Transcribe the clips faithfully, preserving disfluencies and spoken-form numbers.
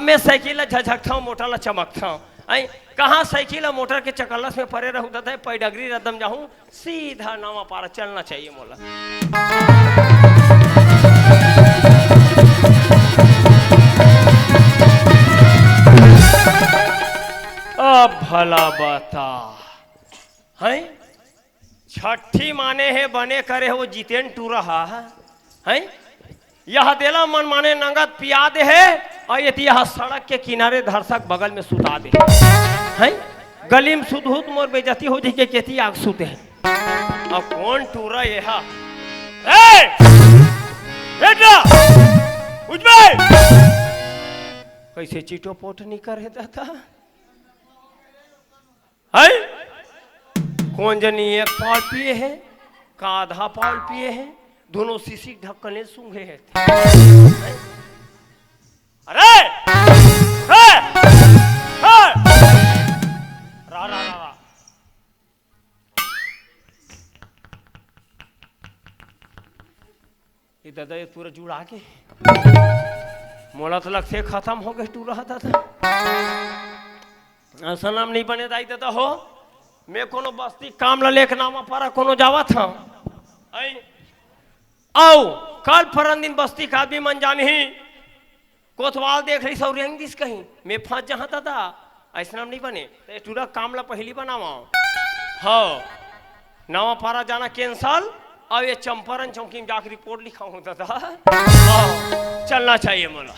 मैं साइकिल ला झझकथंव, मोटर ला चमकथंव। आई, कहाँ साइकिल अउ मोटर के चकल्लस में परे रहूं, ददा, पैडगरी रद्दम जाहूं, सीधा नवापारा चलना चाहिए मोला। अब भला बता, हैं? छट्ठी माने हे, बने करे हे वो जितेन टूरा हा, हैं? यह देला मन माने नंगत पिया दे हे, अउ यति यह सड़क के किनारे धरसक बगल में सुता दे हे, हैं? गली में सुतहूं त मोर बेइज्जती हो जाही के केती आग सुते हे। अब कौन टूरा ये हा? ए! बेटा! उठ बे! कैसे चिटोपोट नहीं करे दादा? हैं? कौन जनी एक पाव पिए हे, का आधा पाव पिए हे, दोनों शीशी ढक्कने सूंघे हे। अरे! हे! हे! रा, रा, रा, रा। ये दादा, ये पूरा जुड़ा के मोला तो लगथे खतम हो गे टूरा दादा। अइसन नइ बने दाई दादा हो, मैं कोनो बस्ती काम ला लेके नवापारा कोनो जावत हंव। आई, अउ काल परन दिन बस्ती के आदमी मन जानही, कोतवाल देख लिस अउ रेंग दिस कहीं, मैं फंस जाहूं दादा, अइसन नइ बने। त ये टूरा काम ला पहिली बनावंव। हव, नवापारा जाना cancel, अउ ये चंपारण चौकी में जाके रिपोर्ट लिखाहूं दादा। हव, चलना चाहिए मोला।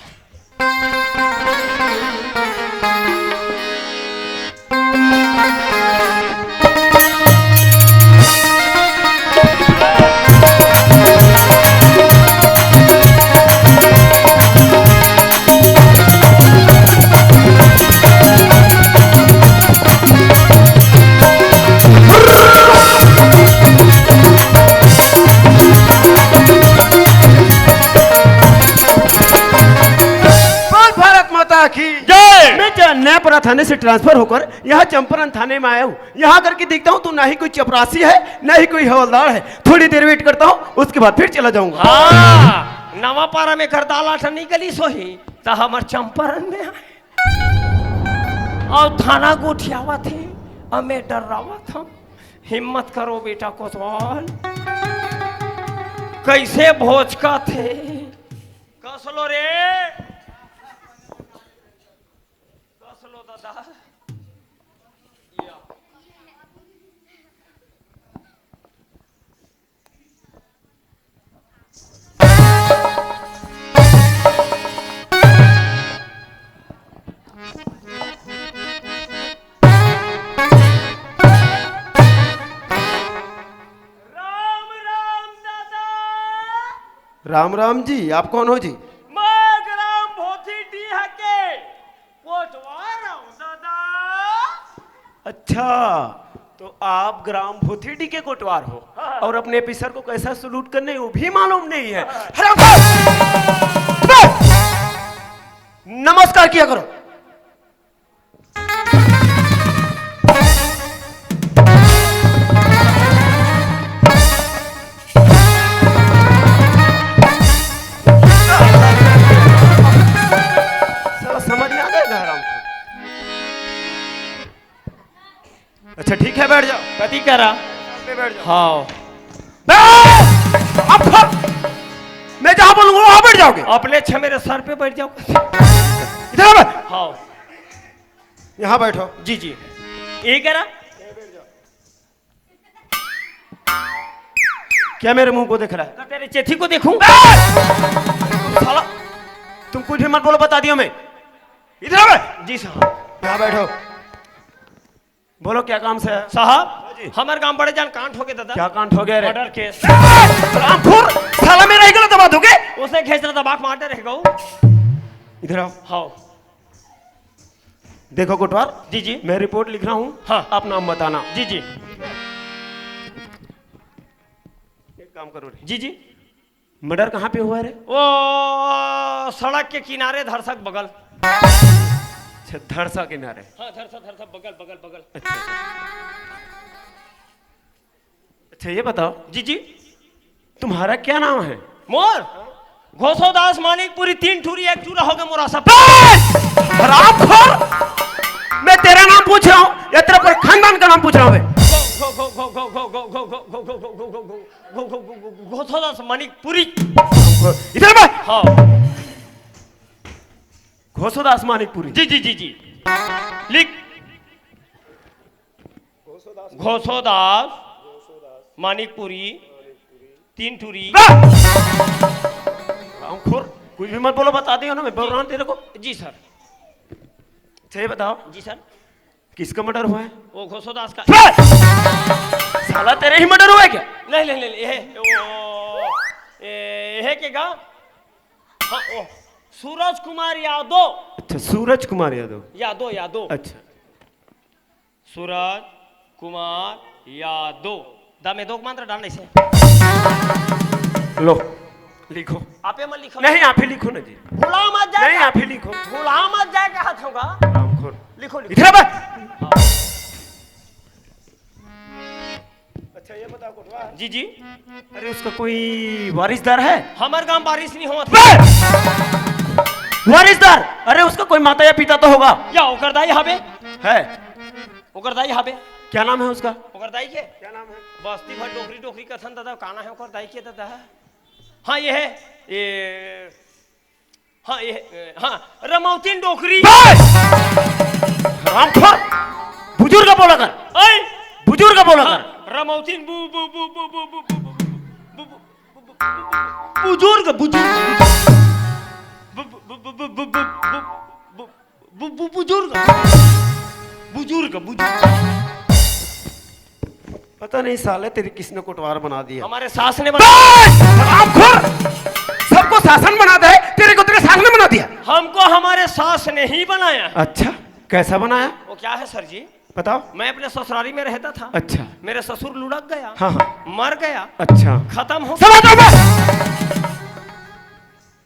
बोल भारत माता की जय। मैं च-, नयापारा थाने से ट्रांसफर होकर यहाँ चंपारण थाने में आया हूँ। यहाँ आकर के देखता हूँ तो ना ही कोई चपरासी है, ना ही कोई हवलदार है। थोड़ी देर वेट करता हूँ, उसके बाद फिर चला जाऊंगा। हाँ, नवापारा में घर दाला ठा नहीं गली सोही, त हमर चंपारण में आए। अउ थाना गोठियावत हे, अउ मैं डर्रावत हंव। हिम्मत करो बेटा कोतवाल, कइसे भोचकत हे। कस लो रे, कस लो दादा। या। राम राम दादा। राम राम जी, आप कौन हो जी? मैं ग्राम भोथी डीह के कोटवार हूँ दादा। अच्छा, तो आप ग्राम भोथीडी के कोटवार हो। हाँ। और अपने ऑफिसर को कैसा सलूट करने वो भी मालूम नहीं है। हरामखोर! नमस्कार किया करो। साला समझ में आ जाएगा हरामखोर। अच्छा ठीक है, बैठ जाओ। कथी करा? पे बैठ जाओ। हाँ। बे! अब खा-, मैं जहाँ बोलूंगा वहाँ बैठ जाओगे। अपने छे मेरे सर पे बैठ जाओ। इधर आ बे। हाँ। यहाँ बैठो। जी, जी। ये करा? क्या मेरे मुंह को देख रहा है? तो तेरे चेथी को देखूं? बे! साला, तुम कुछ भी मत बोलो, बता दिया मैं। इधर आ बे। जी साहब। यहाँ बैठो। बोलो, क्या काम से है? साहब, हाँ जी। हमारे गांव बड़े जान कांड हो गए दादा। क्या कांड हो गया रे? Murder case. हरामखोर, साला मेरा इगला दबा दोगे? उसने घेचरा दबा के मार दे रहेगा वो। इधर आओ। हाँ। देखो कोटवार, जी, जी। मैं रिपोर्ट लिख रहा हूँ, हाँ। आप नाम बताना। जी, जी। एक काम करो रे। जी, जी। मर्डर कहाँ पे हुआ रे? वो सड़क के किनारे, धरसा के बगल। अच्छा, धरसा किनारे। हाँ, धरसा, धरसा, बगल, बगल, बगल। अच्छा। अच्छा, ये बताओ। जी, जी। तुम्हारा क्या नाम है? मोर? घोसोदास मानिकपुरी, तीन ठुरी एक चूरा हो गए मोरा सब। बस! हरामखोर, मैं तेरा नाम पूछ रहा हूँ या तेरा पूरे खानदान का नाम पूछ रहा हूँ मैं? घोसोदास मानिकपुरी। इधर आ। हाँ। घोसोदास मानिकपुरी। जी जी जी जी। लिख। घोसोदास मानिकपुरी। तीन टुरी। हरामखोर, कुछ भी मत बोलो, बता दिया ना मैं, बलराम तेरे को। जी सर। अच्छा, ये बताओ, जी सर। किसका मर्डर हुआ है? वो घोसोदास का। साला, तेरे ही मर्डर हुआ है क्या? नहीं नहीं नहीं, ये वो, ये है के गा? हाँ, ओ, सूरज कुमार यादव। अच्छा, सूरज कुमार यादव। यादव, यादव। अच्छा। सूरज कुमार यादव। दा में दो मात्रा डालने से। लो, लिखो। आप ये मत लिखो। नहीं, आप ही लिखो ना जी। भुला मत जाए। नहीं, आप ही लिखो। भुला मत जाए, कहा था। हरामखोर। लिखो, लिखो। इधर आ बे। अच्छा, ये बताओ कोटवार। जी जी। अरे, उसका कोई वारिसदार है? हमार गांव वारिस नहीं होत। बे! वारिसदार? अरे, उसका कोई माता या पिता तो होगा। या ओकर दाई हबे। है। ओकर दाई हबे। क्या नाम है उसका? ओकर दाई के? क्या नाम है? बस्ती भर डोकरी डोकरी कथन दादा, का नाम है ओकर दाई के दादा? हाँ, ये है, ये, हाँ, ये है, हाँ, रमौतीन डोकरी। बे! हरामखोर, बुजुर्ग बोला कर। ऐ? बुजुर्ग बोला हाँ, कर। रमौतीन बु-, बु-, बु-, बु-, बु-, बु-, बु-, बु-, बु-, बु-, बु-, बुजुर्ग, बुजुर्ग, बुजुर्ग। बु-, बु-, बु-, बु-, बु-, बु-, बु-, बु-, बु-, बु-, बुजुर्ग, बुजुर्ग, बुजुर्ग। पता नहीं साले, तेरी किसने कोटवार बना दिया। हमारे सास ने बना। बस! हरामखोर! सबको सासन बनाता है, तेरे को तेरे सास ने बना दिया। हमको हमारे सास ने ही बनाया। अच्छा, कैसा बनाया? वो क्या है सर जी? बताओ। मैं अपने ससुरारी में रहता था। अच्छा। मेरे ससुर लुढ़क गया। हाँ, हाँ। मर गया। अच्छा। खत्म हो समझ लो बस।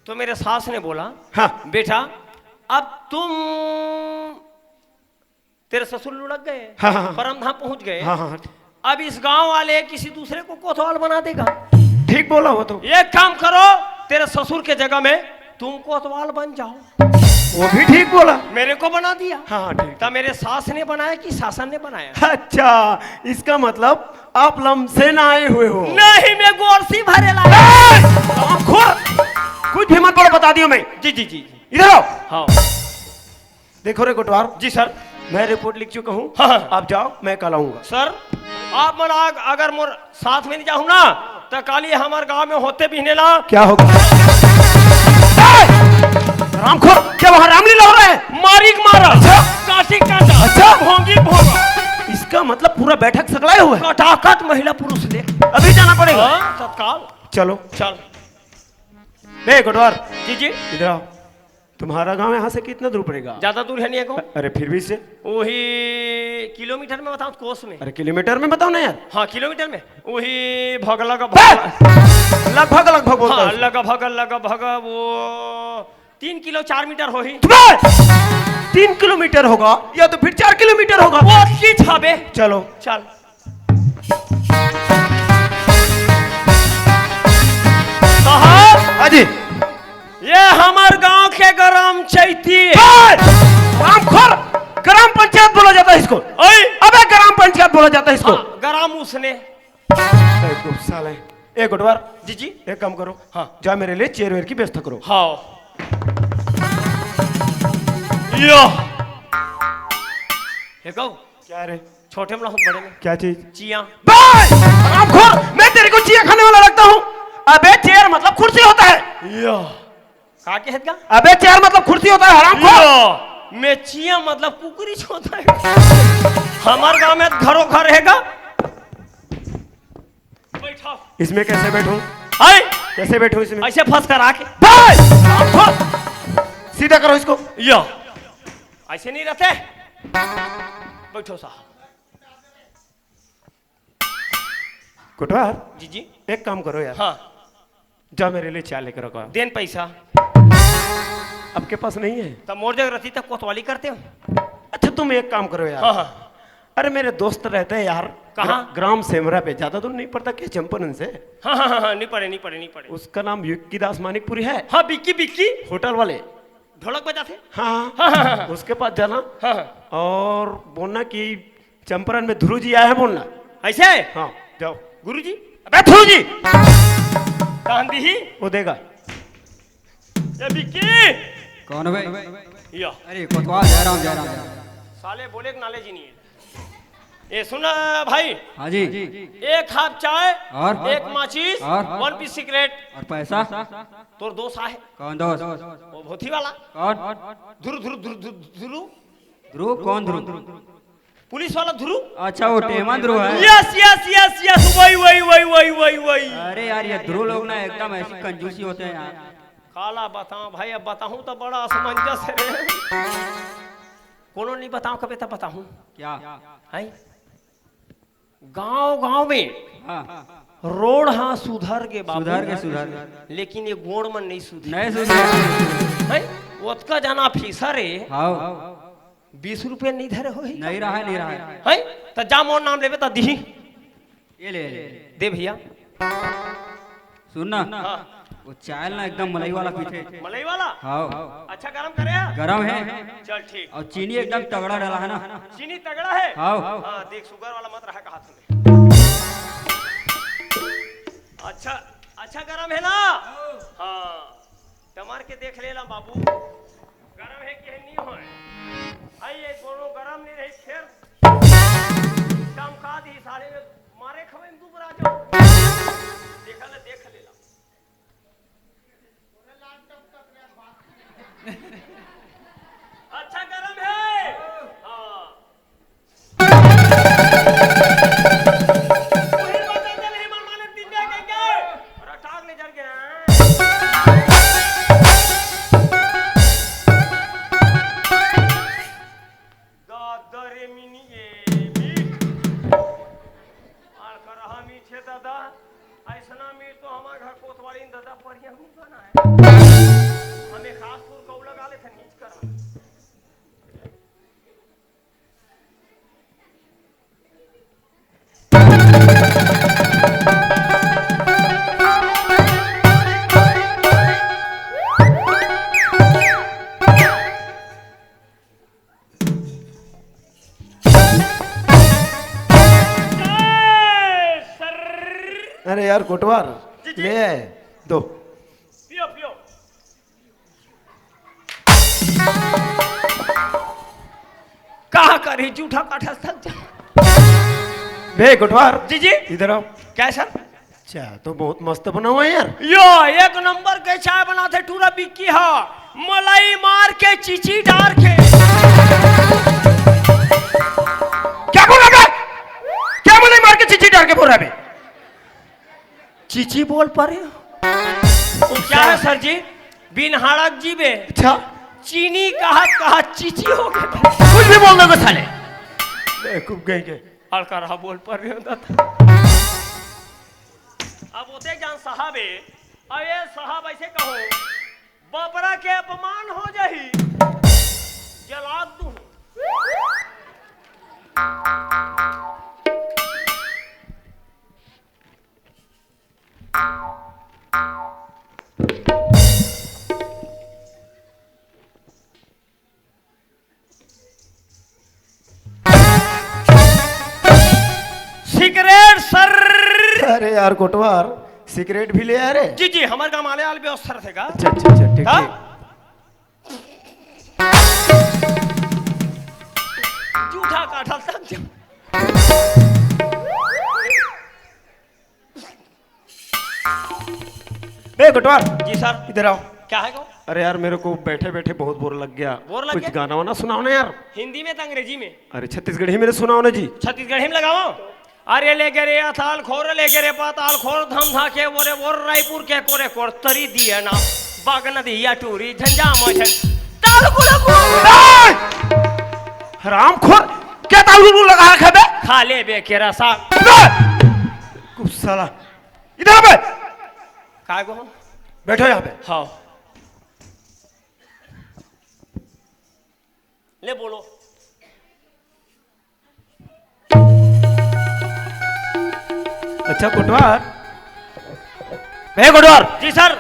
तो मेरे सास ने बोला, हाँ। बेटा, अब तुम, तेरे ससुर लुढ़क गए, हाँ, हाँ, हाँ। परम धाम पहुंच गए। हाँ, हाँ, हाँ। अब इस गांव वाले किसी दूसरे को कोतवाल बना देगा। ठीक बोला वो तो। एक काम करो, तेरे ससुर के जगह में तुम कोतवाल बन जाओ। वो भी ठीक बोला। मेरे को बना दिया। हाँ, हाँ, ठीक। तो मेरे सास ने बनाया कि सासन ने बनाया? अच्छा, इसका मतलब आप लम से ना आए हुए हो। नहीं, मैं गोरसी भरे लाया। ए! हरामखोर! कुछ भी मत बोलो, बता दियो मैं। जी, जी, जी, जी। इधर आओ। हाँ। देखो रे कोटवार। जी सर। मैं रिपोर्ट लिख चुका हूँ। हाँ, हाँ। आप जाओ, मैं कल आऊंगा। सर, आप मन आग-, अगर मोर साथ में नहीं जाहू ना, तो काली हमार गांव में होते बिहने ला। क्या होगा? ए! रामखोर, क्या वहाँ रामलीला हो रहा है? मारिक मारा। अच्छा। काटिक काटा। अच्छा। भोंगी भोंगा। इसका मतलब पूरा बैठक सकलाए हुआ है। कटाकट महिला पुरुष ले। अभी जाना पड़ेगा। हाँ, तत्काल। चलो। चल। बे कोटवार। जी, जी। इधर आओ। तुम्हारा गांव यहाँ से कितना दूर पड़ेगा? ज्यादा दूर है नहीं है को। अरे फिर भी से। वही किलोमीटर में बताओ, कोस में। अरे किलोमीटर में बताओ ना यार। हाँ, किलोमीटर में। वही भगलग बे! भगलग। लगभग, लगभग बोलता हाँ, हूँ। लगभग, लगभग वो तीन किलो चार मीटर होही। बे! तीन किलोमीटर होगा या तो फिर चार किलोमीटर होगा। वो की छाबे। चलो। चल। साहब। हाँ जी। ये हमार गांव के ग्राम चैती। बे! रामखोर, ग्राम पंचायत बोला जाता है इसको। ओए। अबे ग्राम पंचायत बोला जाता है इसको। हाँ, ग्राम उसने। ए, गुस्सा ले। ए, कोटवार। जी, जी। एक काम करो। हाँ। जा मेरे लिए चेयर वेयर की व्यवस्था करो। हाँ। यो। ये कहूँ? क्या रे? छोटे में ना हो, बड़े में। क्या चीज? चिया। बे! हरामखोर, मैं तेरे को चिया खाने वाला लगता हूँ? अबे चेयर मतलब कुर्सी होता है। यो। का के हेत का? अबे चेयर मतलब कुर्सी होता है, हरामखोर। यो, मैं चिया मतलब कुकरी होता है। हमार गांव में घरो घर रहेगा। बैठाओ। इसमें कैसे बैठूं? आए। कैसे बैठूं इसमें? ऐसे फंस कर आके। बे! हरामखोर। सीधा करो इसको। यो। ऐसे नहीं रहते। बैठो साहब। कोटवार, जी, जी। एक काम करो यार। हाँ। जाओ मेरे लिए चाय लेकर आओ। देन पैसा। आपके पास नहीं है? तब मोर जगह रहती तब कोतवाली करते हो। अच्छा, तुम एक काम करो यार। हाँ, हाँ। अरे, मेरे दोस्त रहते हैं यार। कहाँ? ग्रा-, ग्राम सेमरा पे, ज्यादा दूर नहीं पड़ता क्या चंपारण से? हाँ, हाँ, हाँ, हाँ, नहीं पड़े, नहीं पड़े, नहीं पड़े। उसका नाम विक्की दास मानिकपुरी है। हाँ, बिक्की, बिक्की। होटल वाले। ढोलक बजाथे। हाँ, हाँ, हाँ, हाँ, हाँ। उसके पास जाना। हाँ, हाँ। और बोलना कि चंपारण में ध्रुव जी आए हैं बोलना। ऐसे? हाँ, जाओ। गुरु जी? अबे ध्रुव जी! कहाँ दी ही? वो देगा। ये विक्की! कौन भाई? या। अरे, कोतवाल जयराम, जयराम, जयराम। साले बोले के knowledge ही नहीं है। ए, सुन ना भाई। हाँ जी। एक हाफ चाय, और? एक माचिस, और? One piece cigarette. और पैसा? तोर दोस्त आहे। कौन दोस्त? वो भोथी वाला। कौन? ध्रुव, ध्रुव, ध्रुव, ध्रुव, ध्रुव। ध्रुव? कौन ध्रुव? पुलिस वाला ध्रुव। अच्छा, वो टेमन ध्रुव है। Yes, yes, yes, yes, वही, वही, वही। अरे यार, ये ध्रुव लोग ना एकदम ऐसी कंजूसी होते हैं यार। काला बताऊं भाई, अब बताऊं तो बड़ा असमंजस है रे। कोनो नहीं बताऊं, कबे तब बताऊं। क्या? हैं? गांव गांव में हाँ। रोड हाँ सुधर के बाबू। सुधर के, सुधर के। लेकिन ये गोड़ मन नहीं सुधर। नहीं सुधर। हैं? ओतका जाना फीसा रे। हाँ। बीस रुपया नहीं धरे हो ही? नहीं रहा है, नहीं रहा है। हैं? त जा मोर नाम लेबे त दिही। ये ले, ले। दे भैया। सुन ना। हाँ। वो चाय ना एकदम मलाई वाला पीथे। मलाई वाला? हाँ। अच्छा गरम करे? गरम है। चल ठीक। और चीनी एकदम तगड़ा डाला है ना? चीनी तगड़ा है? हाँ। हाँ, देख शुगर वाला मत रहा कहा तूने। अच्छा, अच्छा गरम है ना? हाँ। टमार के देख लेला बाबू, गरम है कि है नहीं होय। आई ये कोनो गरम नहीं रही, फिर चमका दी साले में, मारे खवे में दुबरा जाओ। देखा ले, देख लेला। अच्छा गरम है। हाँ। दादा रे मिनी ये मीठ। आड़ करहा मीठ है दादा। ऐसना मीठ तो हमार घर कोतवाली में दादा परिया नहीं बना है। हमें खास तौर कऊ लगा ले थे नीच करा। अरे यार कोटवार, जी, जी। ले आए दो। पियो, पियो। का करी, जूठा काठा थक जा। बे कोटवार, जी, जी। इधर आओ। क्या है सर? चाय तो बहुत मस्त बना हुआ है यार। यो, एक नंबर के चाय बनाथे टूरा बिक्की हा। मलाई मार के, चीची डार के। क्या बोला बे? क्या मलाई मार के, चीची डार के बोल रहा है बे? चीची बोल पा रहे हो? क्या है सर जी? बिनहाड़क जी बे। अच्छा। चीनी कहा, कहा चीची हो गए। कुछ भी बोल दोगे साले। बेवकूफ कहीं के। हल्का रहा बोल पा रहे हो दादा। अब ओते जान साहब है, अब ये साहब ऐसे कहो, बपरा के अपमान हो जाही, जला दूं। Cigarette sir. अरे यार कोटवार, सिगरेट भी ले आ रे। जी जी, हमारे गांव आले आल व्यवस्था रखेगा। अच्छा अच्छा अच्छा, ठीक हाँ? ठीक। जूठा काठा तक जा। बे कोटवार, जी सर। इधर आओ। क्या है को? अरे यार, मेरे को बैठे बैठे बहुत बोर लग गया। बोर लग कुछ गया? गाना वाना सुनाओ ना यार। हिंदी में तो अंग्रेजी में? अरे छत्तीसगढ़ी में सुनाओ ना जी। छत्तीसगढ़ी में लगाओ। अरे ले गे रे अताल खोर, ले गे रे पाताल खोर, धम धाके वो रे वो रायपुर के कोरे कोर तरी दिए ना, बाग नदिया टूरी झंझा मझन ताल गुड़ गुड़। ए! हरामखोर, क्या ताल गुड़ लगा रखा है बे? खा ले बे केरा साग। ए! कुछ साला, इधर आ बे। काय को? बैठो यहाँ पे। हाँ। ले बोलो। अच्छा कोटवार, बे कोटवार। जी सर।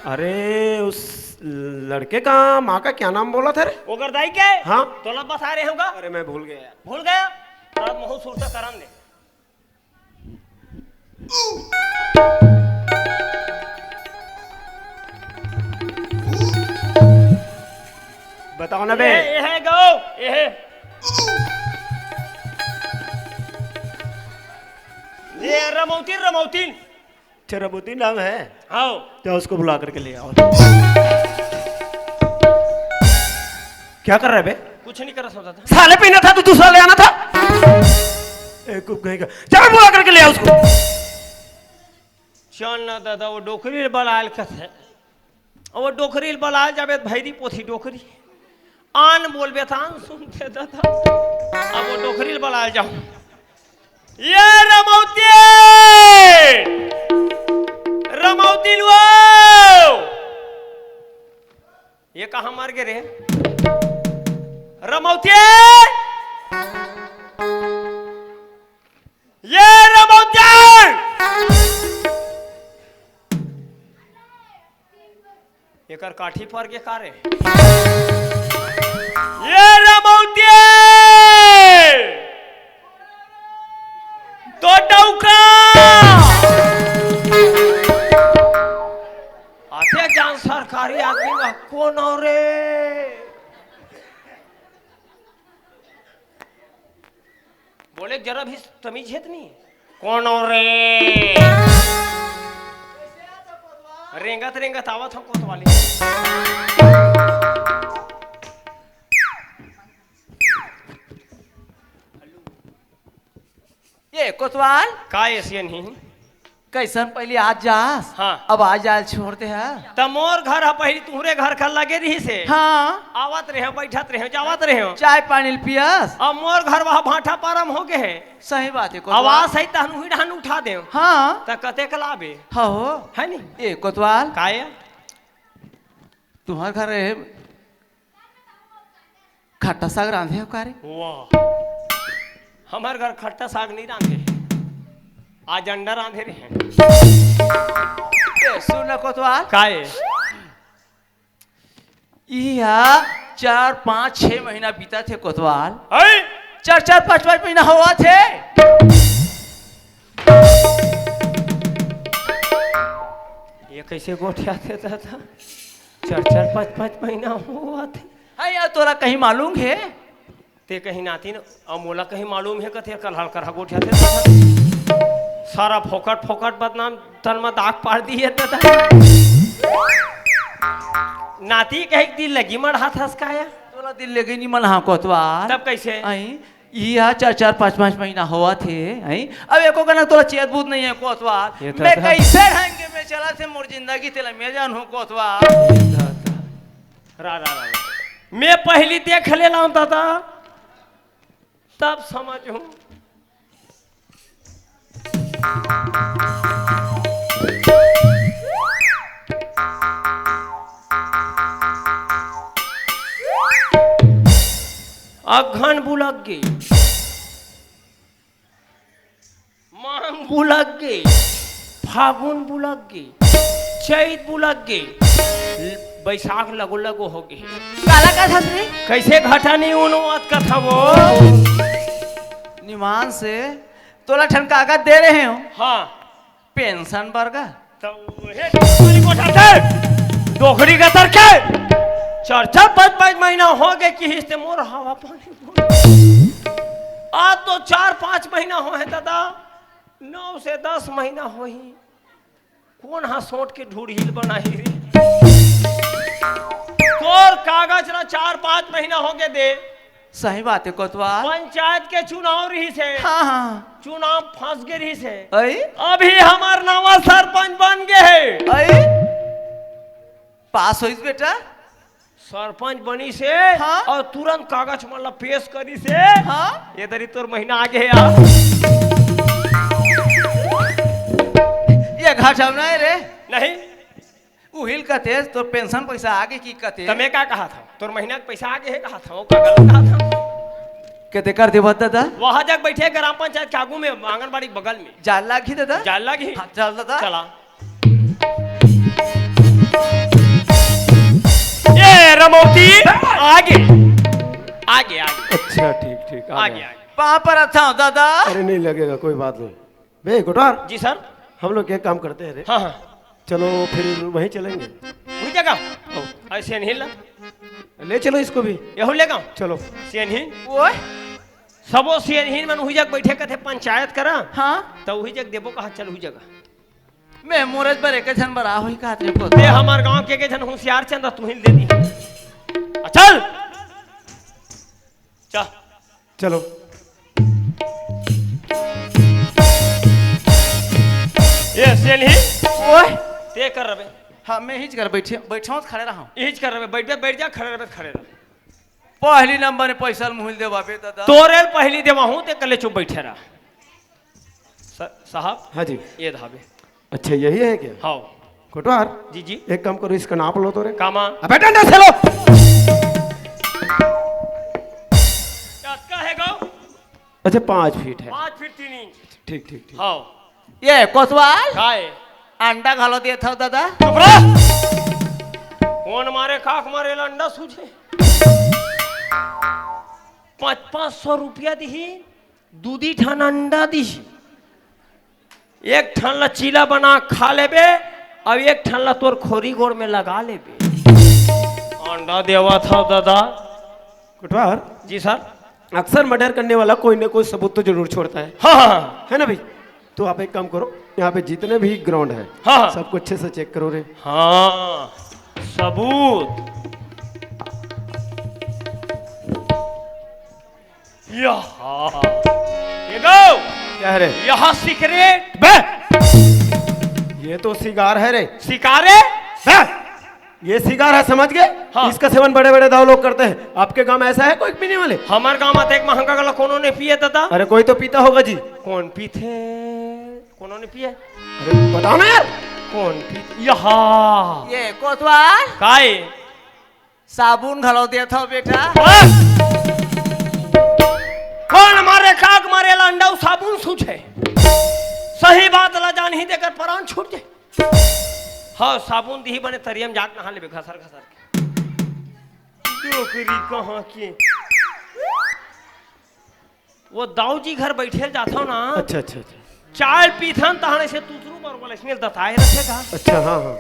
अरे उस लड़के का माँ का क्या नाम बोला था रे? ओकर दाई के? हाँ। तोला बता रहे होगा। अरे, मैं भूल गया यार। भूल गया? रात महू सुरता करन दे। बताओ ना बे। ये, ये है गो, ये है। ये रमौतीन, रमौतीन। अच्छा, रमौतीन नाम है? हाँ। तो उसको बुला करके ले आओ। क्या कर रहा है बे? कुछ नहीं कर रहा था। साले पीना था तो दूसरा ले आना था। ए, कुछ नहीं कर। चल, बुला करके ले आओ उसको। चल ना दादा, वो डोकरी बलाल कथे। अब वो डोकरी ल बलाल जाबे त भैरी पोथी डोकरी। आन बोलबे त आन सुनथे दादा। अब वो डोकरी ल बलाल जाओ। ये रमौती! रमौती लो! ये कहाँ मर गे रे? रमौती! ये रमौती! एकर काठी पर के का रे? ये रमौती! तो डौका! आते जान सरकारी आदमी का कौन हो रे? बोले, "जरा भी तमीज है त नहीं? कौन हो रे?" रेंगत रेंगत आवत हो कोतवाली। ये कोतवाल? का ऐसे नहीं? कैसन पहली आज जास? हाँ। अब आज जाल छोड़ दे हा। त मोर घर ह पहिली तुहरे घर का लगे रहिस हे। हाँ। आवत रहे, बैठत रहे, जावत रहे। चाय पानी ल पियस? अब मोर घर वहाँ भाठा पारम हो गए हे। सही बात है, कोतवाल। आवाज है तहन उही डहन उठा दे। हाँ। त कतेक लाबे? हाँ हो। है नी? ए, कोतवाल। काय? तुम्हार घर रहे खट्टा साग रांधे हो का रे? वाह, हमर घर खट्टा साग नहीं रांधे, आज अंडा रांधे रहे। ए, सुन ना कोतवाल। काय? इहा चार, पाँच, छह महीना बीता थे कोतवाल। हैं? चार, चार, पाँच, पाँच महीना होवा थे। ये कैसे गोठिया थे दादा? चार, चार, पाँच, पाँच महीना होवा थे। हाँ यार, तोला कहीं मालूम हे? ते कहीं नातिन, अउ मोला कहीं मालूम हे कथे, कल हल कर गोठिया थे। सारा फोकट फोकट बदनाम तन म दाग पार दिए दादा। नाती कहे के दिल लगी मढ़ा थस काया? तोला दिल लगी नहीं मन हाँ कोतवाल। तब कैसे? आई, इहा चार चार पाँच पाँच महीना होवा थे, आई? अब एको कनक तोला चेत बूत नहीं है कोतवाल। ये तो मैं था। कैसे ढंग के मैं चला थे मोर जिंदगी तेला मैं जानू कोतवाल। ये तो था। रा, रा, रा, रा। मैं पहली देख ले लाऊं दादा, तब समझ हूं। अघन बुलक गे। मांग बुलक गे, फागुन बुलक गे, चैत बुलक गे, बैसाख लगो लगो हो गे। काला कथस रे? कैसे घटा नहीं उनो अत कथा वो? निमान से तोला ठन कागज दे रहे हो। हाँ। पेंशन बरगा। तो हे डोकरी कोठा के, डोकरी गतर के, चार चार पाँच पाँच महीना हो गए कि हिस्ते मोर हवा पानी। आज तो चार पाँच महीना हो है दादा, नौ से दस महीना होही। कोन हा सोट के ढूढ़ील बनाही रे? तोर कागज ला चार पाँच महीना हो गए दे। सही बात है कोतवाल। पंचायत के चुनाव रहिस हे। हाँ, हाँ। चुनाव फंस गए रहिस हे। अई? अभी हमार नवा सरपंच बन गए हे। अई? पास होइस बेटा? सरपंच बनिस हे हाँ? अउ तुरंत कागज मन ला पेश करिस हे। हाँ? ये दरी तोर महीना आगे हे यार। ये घाटा नहीं रे। नहीं। उहिल कथे, तोर पेंशन पैसा आगे कि कथे? त मैं का कहा था? तोर महीना के पैसा आगे हे कहा था, वो का गलत कहा था? कते कर देबत दादा? वहाँ जाके बैठे ग्राम पंचायत के आगू में, आंगनबाड़ी के बगल में। जाल लागी दादा? जाल लागी। हाँ, चल दादा। चला। रमौती, आगे, आगे, आगे। अच्छा, ठीक, ठीक, आ आ गया। गया, आ गया। पाँव परत हंव दादा। अरे, नहीं लगेगा, कोई बात नहीं। बे, कोटवार। जी सर। हम लोग एक काम करते हैं रे। हाँ, हाँ। चलो, फिर वहीं चलेंगे। वही जगह? हाँ। ऐसे नहीं ला। ले चलो इसको भी। यहू लेगा? चलो। सेनही। ओए। सबो सेनही मन उही जग बैठे कथे पंचायत करा। हाँ। त उही जग देबो कहा, चल उही जगह। मैं मोरे बर एक झन बर आ होही कहत रे पुत। ते हमर गांव के एक झन होशियार चंद तुही दे दी। आ, चल। चल। चलो। ये सेनही। ओए। ते कर रबे। हाँ, मैं हिच कर बैठे, बैठा हूँ, खड़े रहा हूँ। हिच कर रबे, बैठ बे, बैठ जा, खड़े रबे, खड़े रह। पहली नंबर में पैसा मुहिल देवा बे दादा। तोरे ल पहली देवा हूँ, ते कले चुप बैठे रहा। स-, साहब। हाँ जी। ये धाबे। अच्छा, यही है क्या? हाँ। कोटवार। जी, जी। एक काम करो, इसका नाप लो तो रे। कामा? अबे डंडा से लो। अतका है गो? अच्छा, पाँच फीट है। पाँच फीट तीन इंच। ठीक, ठीक, ठीक। हाँ। ये कोतवाल? काय? अंडा घलो देत हव दादा? चुप रह। कौन मारे, काख मारे ला अंडा सूझे? पाँच, पाँच सौ रुपया दिही, दू दी ठन अंडा दिही। एक ठन ला चीला बना खा लेबे, अब एक ठन ला तोर खोरी गोड़ में लगा लेबे। अंडा देवा था दादा। कोटवार। जी सर। अक्सर मर्डर करने वाला कोई ना कोई सबूत तो जरूर छोड़ता है। हाँ, हाँ, हाँ। है ना भाई? तो आप एक काम करो, यहाँ पे जितने भी ग्राउंड है, हाँ, हाँ। सबको अच्छे से चेक करो रे। हाँ, सबूत। यहाँ। ये गो। क्या है रे? यहाँ सिगरेट। बे! ये तो सिगार है रे। सिगारे? बे! ये सिगार है, समझ गए? हाँ। इसका सेवन बड़े-बड़े दाऊ लोग करते हैं। आपके गांव में ऐसा है कोई पीने वाले? हमारे गांव में तो एक महंगा गला कोनो नहीं पिए दादा। अरे कोई तो पीता होगा जी। कौन पीते? कोनो नहीं पिए। अरे बताओ ना यार। कौन पीते? यहाँ। ये कोतवाल? काय? साबुन घलो देत हव बेटा। हाँ? कौन मारे, काख मारे ला अंडा, साबुन सूझे। सही बात ला जानही तेकर परान छूट जाए। हाँ, साबुन दिही बने तरिया म जाके नहा लेबे घसर घसर के। डोकरी कहाँ के। वो दाऊ जी घर बैठे जाथव ना। अच्छा, अच्छा, अच्छा। चाय पीथन तहन ऐसे तुतरू बर वाला इसने दताए रखे था। अच्छा, हाँ, हाँ।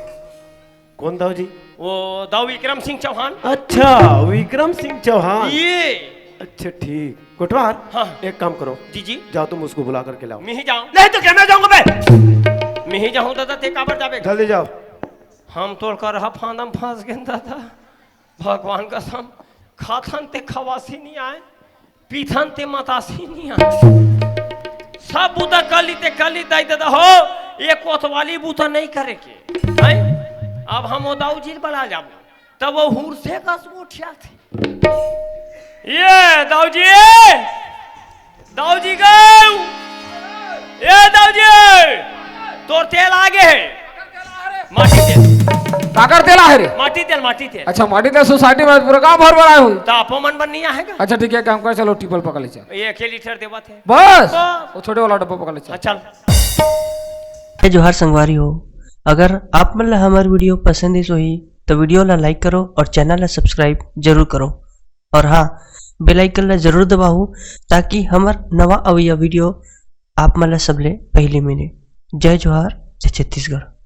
कौन दाऊ जी? वो दाऊ विक्रम सिंह चौहान। अच्छा, विक्रम सिंह चौहान। ये। अच्छा, ठीक। कोटवार, हाँ। एक काम करो। जी, जी। जाओ, तुम उसको बुला करके लाओ। मैं ही जाऊँ? नहीं तो क्या, मैं जाऊँगा बे? मैं ही जाऊँ दादा, ते काबर जाबे? जल्दी जाओ। हम तोर करहा फांदा म फंस गेन दादा। भगवान कसम, खाथन ते खवासी नहीं आए, पीथन ते मतासी नहीं आए। सब बुता कली ते कली दाई दादा हो, ये कोतवाली बुता नहीं करे के। हैं? अब हम वो दाऊ जी बड़ा जाबो, तब वो हुर से कस गोठिया थे। ये दाऊ जी, दाऊ जी गऊ। ए दाऊ जी, तोर तेल आगे है। माटी तेल। काकर तेल आहे रे? माटी तेल, माटी तेल। अच्छा, माटी तेल सोसाइटी में पूरा गांव भर भर आए हुई। तो आपो मन बन नहीं आहे का? अच्छा, ठीक है, काम कर, चलो, टिपल पकड़ ले चल। ये एक लीटर देवा थे। बस? बस। वो छोटे वाला डब्बा पकड़ ले चल। हाँ, चल। जय जोहार संगवारी हो, अगर आप मन ला हमर वीडियो पसंद आइस होही, तो वीडियो ला like करो और चैनल ला subscribe जरूर करो। और हाँ, bell icon ला जरूर दबाओ, ताकि हमर नवा अवइया वीडियो आप मन ला सबले पहले मिले। जय जोहार, जय छत्तीसगढ़।